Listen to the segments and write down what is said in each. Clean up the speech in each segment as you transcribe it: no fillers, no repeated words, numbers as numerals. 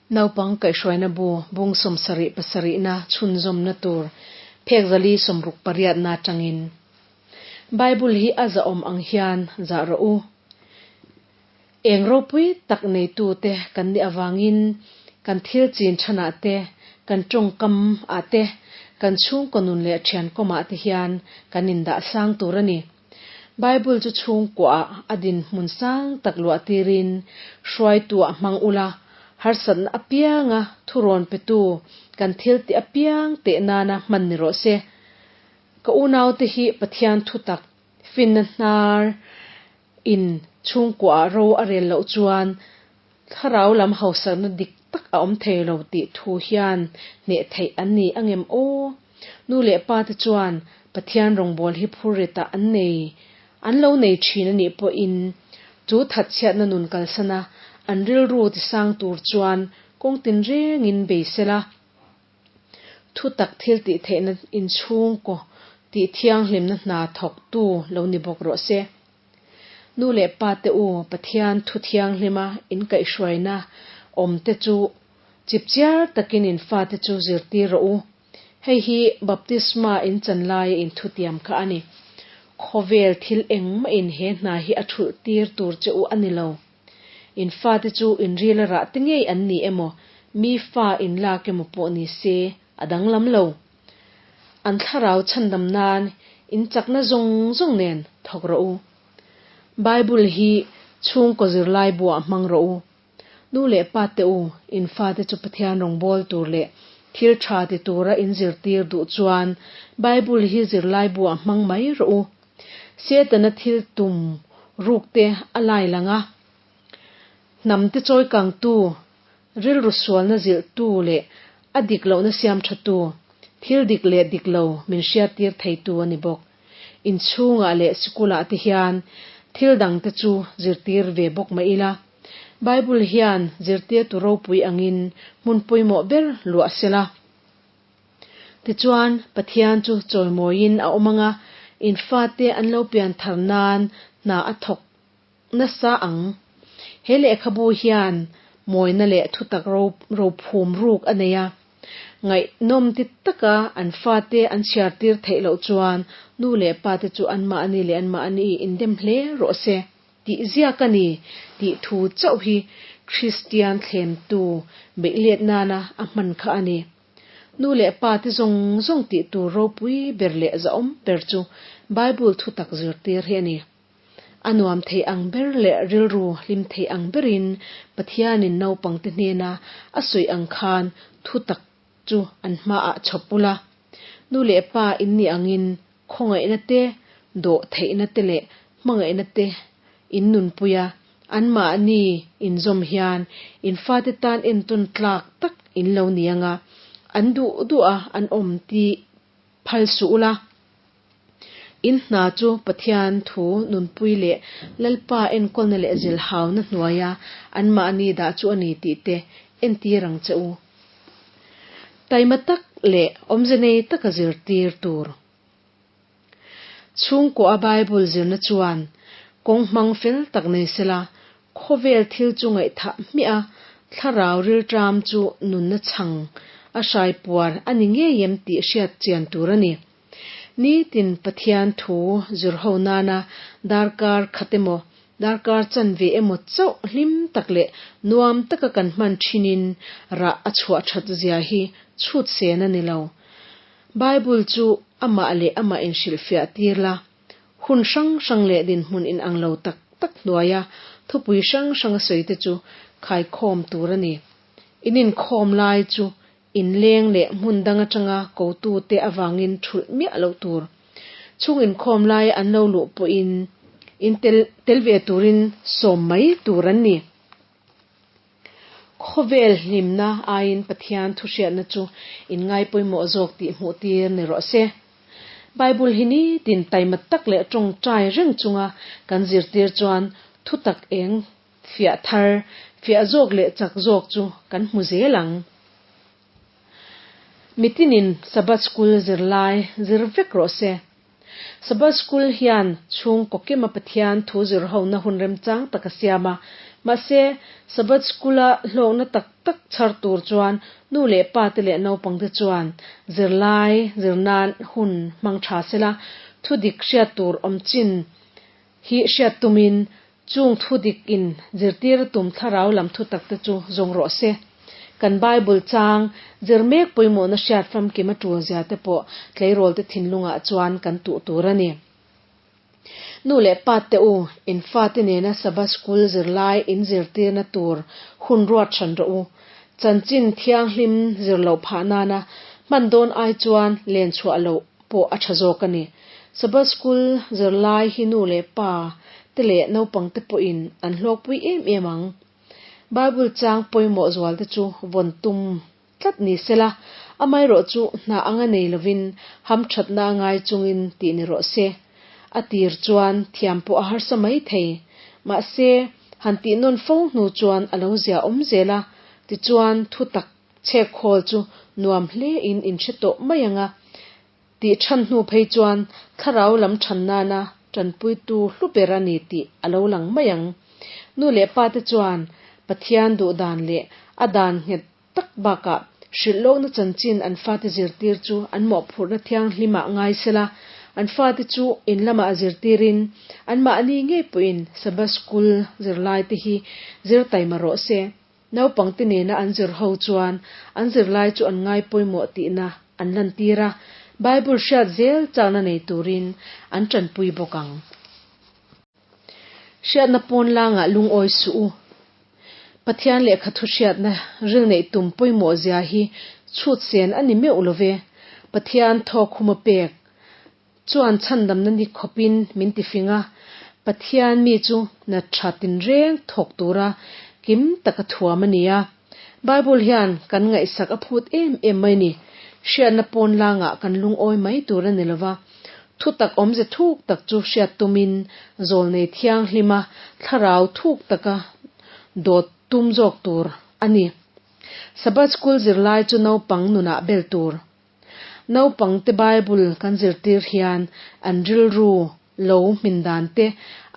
Naupang kaihhruaina bu bung 77 na chhunzawmna tur phek 468 na atangin Bible hi a zahawm ang hian zah rawh u. Eng ropui tak neitute kan nih avangin kan thil chin thanah te, kan tawngkam ah te, kan chhungkaw nun leh thiankawm ah te hian kan indah sang tur a ni. Bible chu chhungkuaah a dinhmun sang tak luah tirin hruaituah hmang ula, harsatna apianga thurawn petu kan thil tih apiang teh nana hman ni rawh se. Ka unaute hi Pathian thutak finna hnar in chhungkuaah ro a rel loh chuan thlarau lam hausakna dik tak a awm thei lo tih thu hian hneh theih an ni angem aw? Nu leh pa te chuan Pathian rawngbâwl hi phurritah an nei, an lo nei thin a nih pawhin chu thatchhiatna nun kalsana an rilru tisang tur chuan kawng tinrengin bei sela. Thutak thil tih theihna inchhungkaw tih thianghlimna hna thawktu lo ni bawk rawh se. Nu leh pa te u, Pathian thu thianghlima in kaihhruaina awm te chu chipchiar takin in fate chu zirtir rawh u. Hei hi baptisma in chan laia in thutiam kha a ni. Khawvel thil engmah in he hna hi a thulh tir tur che u a ni lo. In fate chu in ril a rah te ngei an ni emaw, mi fa in lak emaw pawh ni se a danglam lo. An thlarau chhandam nan in chakna zawng zawng nen thawk rawh u. Bible hi chhungkaw zirlai buah hmang rawh u. Nu leh pa te u, in fate chu Pathian rawngbâwl tur leh thil tha ti tura in zirtir duh chuan Bible hi zirlai buah hmang mai rawh u. Setana thil tum ruk te a lai lang a, hnam te chawi kangtu, rilru sualna zilhtu leh a dik lohna siam thatu, thil dik leh dik lo min hriattir theitu a ni bawk. Inchhungah leh sikulah te hian thil dang te chu zirtir ve bawk mah ila, Bible hian zirtirtu ropui angin hmun pawimawh ber luah sela. Tichuan, Pathian chu chawimawiin a awm anga, in fate an lo pian thar nan hna a thawk nasa ang. He lehkhabu hian mawina leh thutak rophum ruk a nei a. Ngaihnawm ti taka an fate an chhiartir theih loh chuan nu leh pate chu anmahni leh anmahni indem hle rawh se. Tih ziak a ni tih thu chauh hi Kristian thlemtu beih let nana a hman kha a ni. Nu leh pa te zawng zawng tih tur ropui ber leh zahawm ber chu Bible thutak zirtir hi a ni. A nuam thei ang ber leh rilru hlim thei ang berin Pathianin naupangte hnena a sawi ang khan thutak chu an hmaah chhawp ula. Nu leh pa in nih angin Khawngaihna te, dawh theihna te leh hmangaihna te in nunpui a, anmahni inzawm hian in fate tan entawn tlak tak in lo ni ang a, an duh duh a an awm tih phal suh ula. In hna chu Pathian thu nunpui leh Lalpa enkawlna leh zilhauna hnuaia anmahni dah chu a ni tih te entir ang che u. Taima tak leh awmze nei taka zirtir tur. Chhungkaw a Bible zirna chuan kawng hmang fel tak nei sela, khawvel thil chu ngaihthah hmiah a, thlarau rilṭam chu nunna chhang a hrai puar a ni ngei em tih hriat chian tur a ni. Nitin Pathian thu zirho nana darkar khat emaw, darkar chanve emaw chauh hlim tak leh nuam taka kan hman thinin rah a chhuah that zia hi chhut sen a ni lo. Bible chu amah leh amah inhrilhfiah tir la, hun hrang hrang leh dinhmun inang lo tak tak hnuaia thupui hrang hrang a sawi te chu khaikhawm tur a ni. In inkhawm lai chu Inleng leh hmun dang atanga kotute avangin thulh miah loh tur. Chhung inkhawm lai an lo luh pawhin in tel tel ve turin sawm mai tur an ni. Khawvel hlimna aiin Pathian thuhriatna chu in ngai pawimawh zawk tih hmuh tir ni rawh se. Bible hi nitin taima tak leh tawngtai reng chunga kan zirtir chuan thutak eng Fiah thar, fiah zawk leh chak zawk chu kan hmu zel ang. Mitinin Sabbath School zirlai zir vek rawh se. Sabbath School hian chhungkaw kima Pathian thu zirhona hun remchang tak a siam a. Mahse, Sabbath School-a hlawkna tak tak chhar tur chuan nu leh pa te leh naupangte chuan zirlai zir nan hun hmang tha sela, thu dik hriat tur awm chin hi hriat tumin chung thu dik in zirtir a tum thlarau lam thu tak te chu zawng rawh se. Kan Bible chang zir mek pawimawhna hriat famkim a tul zia te pawh tleirawl te thinlungah chuan kan tuh tur a ni. Nu leh pa te u, in fate nena Sabbath School zirlai in zirtirna tur hun ruat hran rawh u. Chanchin thianghlim zir loh phah nana hman dawn ai chuan len chhuah loh pawh a tha zawk a ni. Sabbath School zirlai hi nu leh pa te leh naupang te pawhin an hlawkpui em em ang. Bible chang pawimawh zual te chu vawn tum tlat ni sela, amaherawh chu hna anga nei lovin hamthatna a ngai chungin tih ni rawh se. A tir chuan thiam pawh a harsa mai thei. Mahse, han tih nawn fo hnu chuan a lo zia awm zel a, tichuan thu tak chhek khawl chu nuam hlein in hre tawh mai ang a tih chhan hnu phei chuan thlarau lam chhan nana tanpuitu hlu ber a ni tih a lo lang mai ang. Nu leh pa te chuan Pathian duh dan leh a dan nghet tak bakah hrilhlawkna chanchin an fate zirtir chu an mawhphurhna thianghlimah ngai sela, an fate chu in lamah zirtirin anmahni ngei pawhin Sabbath School zirlaite hi zir taima rawh se. Naupangte nena an zir ho chuan an zirlai chu an ngai pawimawh tihna an lantir a, Bible hriat zel chakna nei turin an tanpui bawk ang. Hriatna pawn langah lungawi suh u. Pathian lehkha thu hriatna ril neih tum pawimawh zia hi chhut sen a ni meuh lo ve. Pathian thawk huma pek chuan chhandamna ni khawpin min ti fing a, Pathian mi chu na tha tinreng thawk tura kim taka thuam a ni a. Bible hian kan ngaihsak a phut em em mai ni. Hriatna pawn langah kan lungawi mai tur a ni lo va, thutak awmze thuk tak chu hriat tumin zawlnei thianghlima thlarau thuk taka dawt tum zawk tur a ni. Sabbath School zirlai chu naupang nunah bel tur. Naupangte Bible kan zirtir hian an rilru lo hmin dan te,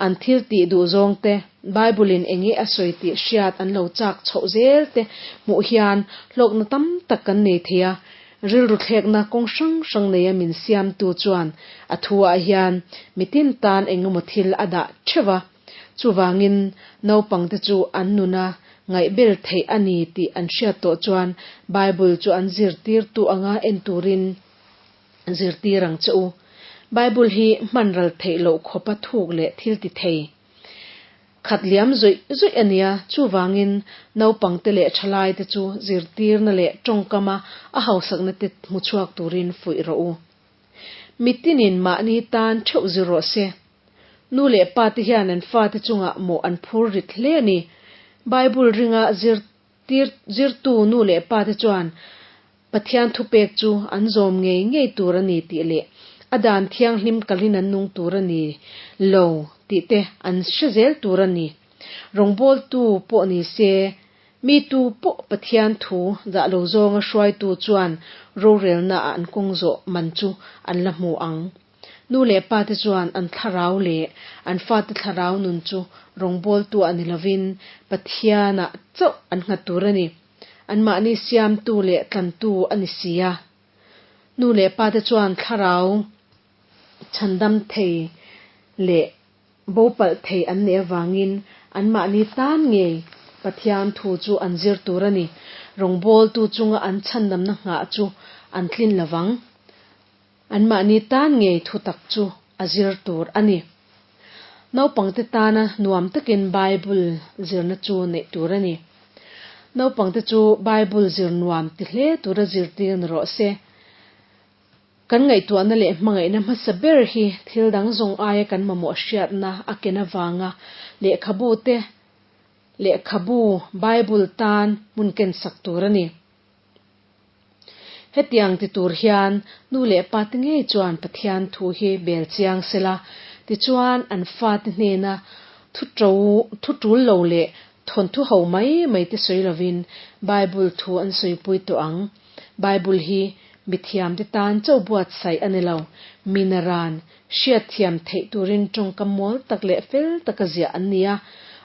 an thil tih duh zawng te, Bible in enge a sawi tih hriat an lo chak chhoh zel te hmuh hian hlawkna tam tak kan nei thei a. Rilru thlekna kawng hrang hrang neia min siamtu chuan a thu ah hian mitin tan engemaw thil a dah theuh a. Chuvangin naupangte chu an nuna ngaihbel theih a ni tih an hriat tawh chuan Bible chu an zirtirtu anga en turin zirtir ang che u. Bible hi hman ral theih loh khawpa thuk leh thil ti thei khat liam zawih zawih a nia, chuvangin naupangte leh thalaite chu zirtirna leh tawngkama a hausakna te hmu chhuak turin fuih rawh u. Mitinin mahni tan theuh zir rawh se. Nu leh pa te hian an fate chungah mawh an phur rit hle a ni. Bible ringa zirtir zirtu nu leh pa te chuan Pathian thupek chu an zawm ngei ngei tur a ni tih leh a dan thianghlim kalin an nung tur a ni lo tih te an hre zel tur a ni. Rawngbawltu pawh ni se, mi tu pawh Pathian thu dah lo zawnga hruaitu chuan rorelnaah an kawng zawh man chu an la hmu ang. Nu leh pa te chuan an thlarau leh an fate thlarau nun chu rawngbawltu ah ni lovin Pathianah chauh an nghat tur a ni. Anmahni siamtu leh tlantu a ni si a. Nu leh pa te chuan thlarau chhandam thei leh bo palh thei an neih avangin anmahni tan ngei Pathian thu chu an zir tur a ni. Rawngbawltu chunga an chhandamna nghah chu an tlin lovang. Anmahni tan ngei thutak chu a zir tur a ni. Naupangte tana nuam takin Bible zirna chu neih tur a ni. Naupangte chu Bible zir nuam ti hle tura zirtir ni rawh se. Kan ngaihtuahna leh hmangaihna hmasa ber hi thil dang zawng aia kan mamawh hriatna a ken avanga lehkhabu te lehkhabu Bible tan hmun kensak tur a ni. Hetiang ti tur hian nu leh pa te ngei chuan Pathian thu hi bel chiang sela, tichuan an fate hnena thu to thu tul lo leh thawnthu ho mai mai te sawi lovin Bible thu an sawipui tawh ang. Bible hi mithiam te tan chauh buatsaih a ni lo, mi naran hriatthiam theih turin tawngkam mual tak leh fel taka ziah an ni a.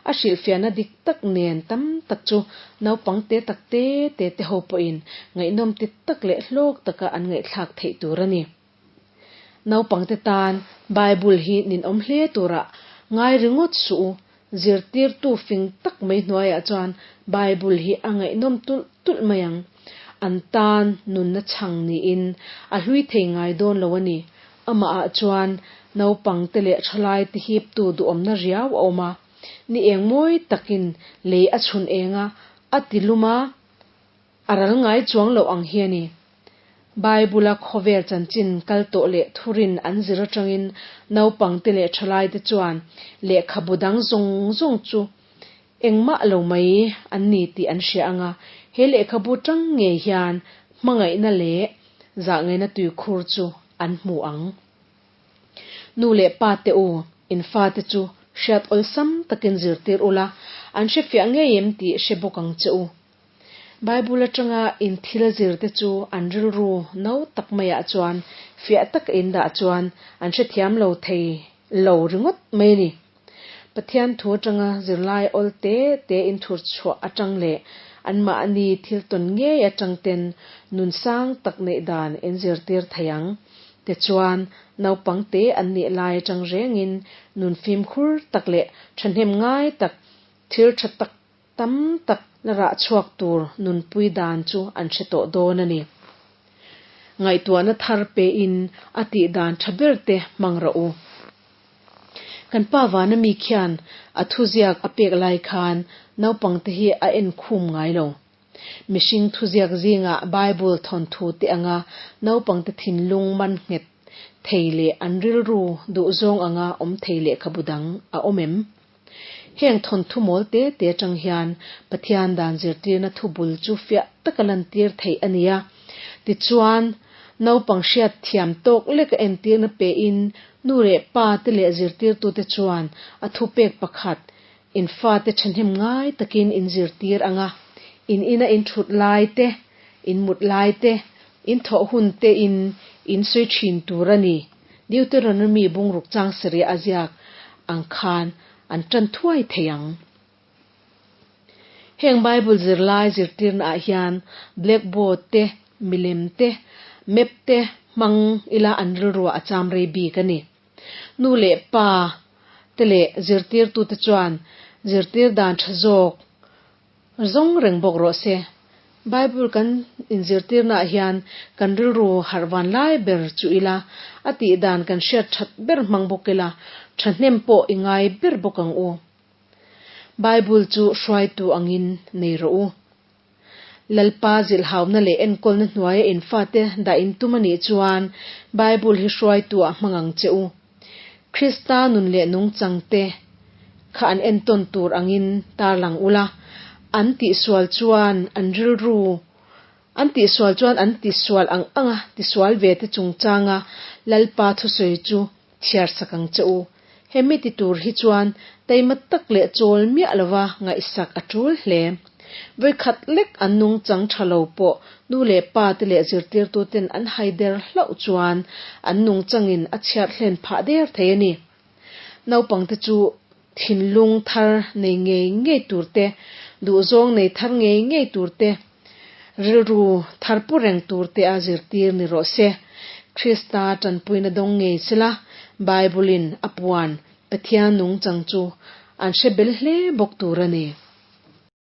A hrilhfiahna dik tak nen tam tak chu naupang te tak te te te ho pawhin ngaihnawm ti tak leh hlawk taka an ngaihthlak theih tur a ni. Naupangte tan Bible hi ninawm hle turah ngai ringawt suh u. Zirtirtu fing tak mai hnuaiah chuan Bible hi a ngaihnawm tulh tulh mai ang. An tan nunna chhang niin a hlui thei ngai dawn lo a ni. Amahah chuan naupangte leh thalaite hiptu duhawmna riau a awm a. Ni eng mawi takin lei a chhun eng a, a ti lum a. A ral ngai chuang loh ang hi a ni. Bible-a khawvel chanchin kal tawh leh thurin an zir atangin naupangte leh thalaite chuan lehkhabu dang zawng zawng chu engmah lo mai an ni tih an hria ang a, he lehkhabu tang ngei hian hmangaihna leh zahngaihna tuikhur chu an hmu ang. Nu leh pa te u, in fate chu hriat awlsam takin zirtir ula, an hrefiah ngei em tih hre bawk ang che u. Bible atanga in thil zir te chu an rilru no tak maiah chuan fiah taka in dah chuan an hrethiam lo thei lo ringawt mai a ni. Pathian thu atanga zirlai awl te te in thur chhuah atang leh anmahni thil tawn ngei atang ten nun sang tak neih dan in zirtir thei ang. Tichuan, naupang te an nih lai atang rengin nun fimkhur tak leh thahnem ngai tak, thil tha tak Tam tak la rah chhuak tur nunpui dan chu an hre tawh dawn a ni. Ngaihtuahna thar pein a tih dan tha ber te hmang rawh u. Kan pa vana mi khian a thuziak a pek lai khan naupangte hi a en khum ngai lo. Mihring thuziak zingah Bible thawnthu te anga naupangte thinlung man nghet thei leh an rilru duhzawng anga awm thei lehkhabu dang a awm em? Heng thawnthu mawl te te atang hian Pathian dan zirtirna thu bul chu fiah taka lantir theih a ni a. Tichuan, naupang hriat thiam tawk leka entirna pein nu leh pa te leh zirtirtute chuan a thupek pakhat, In fate thahnem ngai takin in zirtir ang a, in ina in thut lai te, in mut lai te, in thawh hun te in in sawi thin tur a ni. Deuteronomy bungruk chang sarih a ziak ang khan an tan thuai thei ang. Heng Bible zirlai zirtirna ah hian blackboard te, milem te, map te hmang ila an rilruah a cham rei bik a ni. Nu leh pa te leh zirtirtute chuan zirtir dan tha zawk Zawng reng bawk rawh se. Bible kan inzirtirnaah hian kan rilru harh van lai ber chu ila, a tih dan kan hriat that ber hmang bawk ila, thahnem pawh i ngai ber bawk ang u. Bible chu hruaitu angin nei rawh u. Lalpa zilhhauna leh enkawlna hnuaia in fate dah in tum a nih chuan Bible hi hruaitu ah hmang ang che u. Krista nun leh nungchang te kha an entawn tur angin tarlang ula, an tihsual chuan an rilru, an tihsual chuan an tisual ang anga tisual ve te chungchanga Lalpa thusawi chu chhiarsak ang che u. Hemi ti tur hi chuan taima tak leh chawl miah lova ngaihsak a tul hle. Vawikhat lek an nungchang tha lo pawh nu leh pa te leh zirtirtuten an haider hlauh chuan an nungchangin a chhiat hlen phah der thei a ni. Naupangte chu thinlung thar nei ngei ngei tur te, duhzawng nei thar ngei ngei tur te, rilru thar pu reng tur te a zirtir ni rawh se. Krista tanpuina dawng ngei sela, Bible-in a puan Pathian nungchang chu an hre bel hle bawk tur a ni.